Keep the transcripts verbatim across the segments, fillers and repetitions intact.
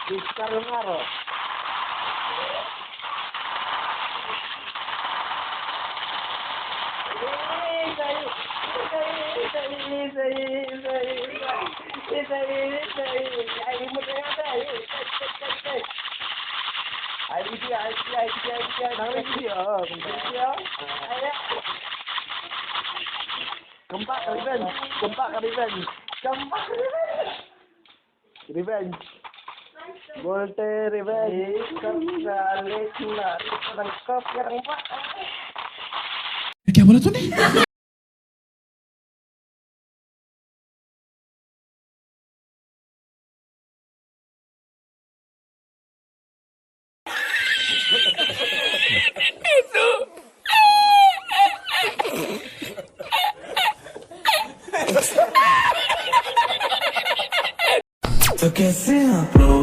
Keempat ka revenge. Keempat ka revenge. Keempat ka revenge. Revenge. Golte revenge. Kep ka lek na. Kep ka lek na. Kep ka lek na. क्या बोला तूने? तो कैसे हैं आप लोग?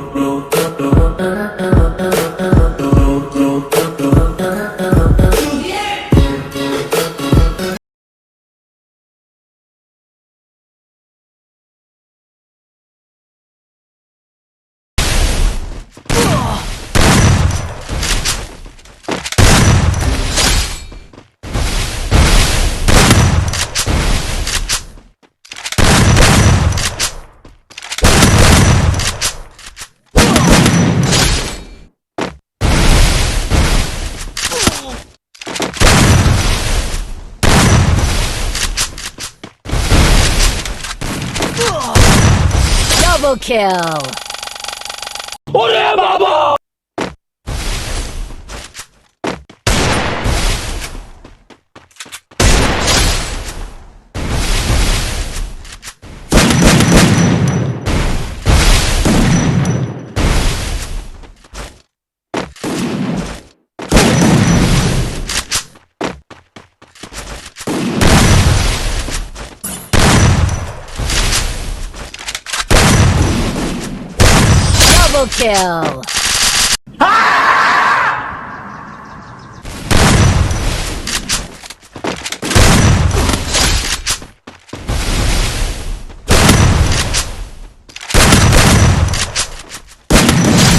Double kill. Double kill.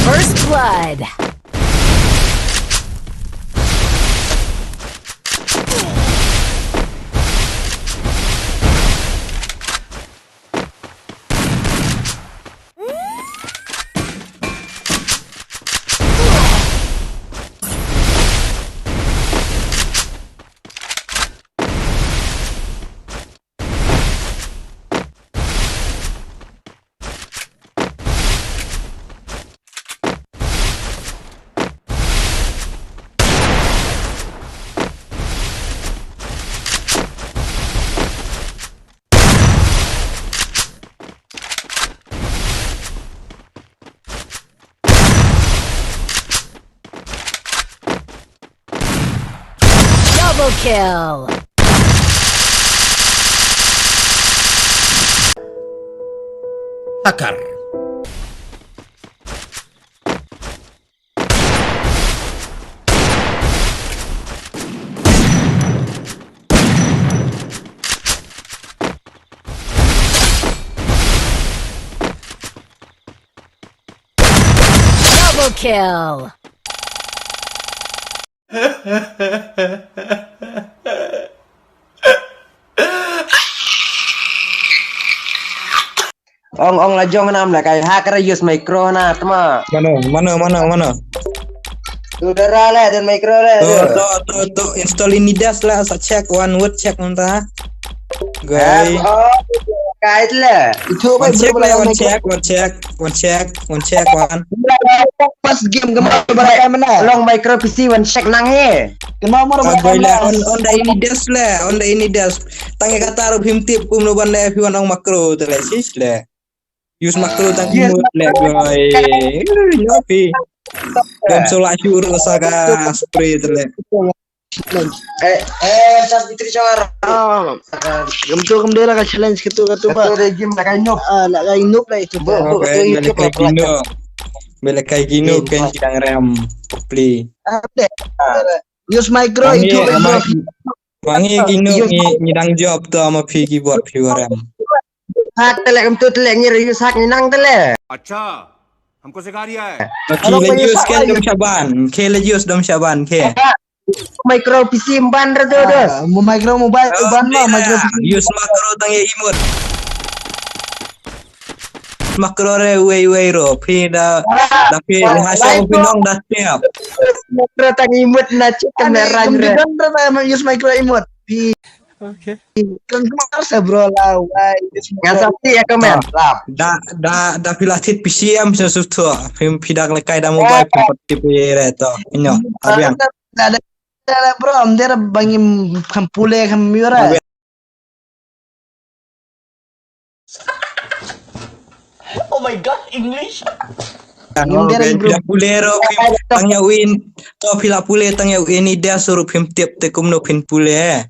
First blood. Double kill. Takar. Double kill. Ong, ong, la jong nam la kai ha ka use micro na tma. Mano, mano, mano, mano. Tu dara le, dan micro le. Tu, tu, tu, tu, install ini das la, sa check, one word check mynta. Gai. Oh, kai le. Itu one check le, one check, one check, one check, one check, one. Pas game kemar barai mana? Long micro P C one check nang he. Kena mor barai mana? On, on da ini das le, on da ini das. Tang kata rup him tip kum lo ban le, phi wan ong macro te le, sis le. Use macro tang ki mut le, gai. Yo phi. Gam sola shu ro sa ka spray te le. Eh, eh, tas bitri chawar. Ah, gam tu gam dera ka challenge katu katu ba. Katu regime la kai nup. Ah, la kai nup la itu ba. Bele kai kino. Bele kai kino ken kidang rem. Pli. Ah, de. Use micro itu. Mangi kino ni ni dang job tu ama phi keyboard phi rem. Hak tele gam tu tele ngir use hak ni nang tele. Acha. हमको सिखा रिया है। Ki la use ken dom shaban. Ki la use dom shaban ki. Micro P C ban ra tu tu. Micro mobile ban ma micro P C. Use macro tang ïa emote. Macro re wei wei ro. Phi da da phi ha sha phi nong da tiap. Micro tang emote na chit kamera re. Use micro emote. Pi. Okay. Kan kemar sa bro la wai. Nga sap ti ya comment rap. Da da da phi la thied P C em sa su tu. Phi phi dak lekai da mobile phi pat tip ïa re to. Nyo. Abiang. Da da bro am der bangim kam pule kam yura. Oh my god, English. Tang ïa pule ro phi tang ïa win. To phi la pule tang ïa win i dia suruh phim tip te kumno phin pule.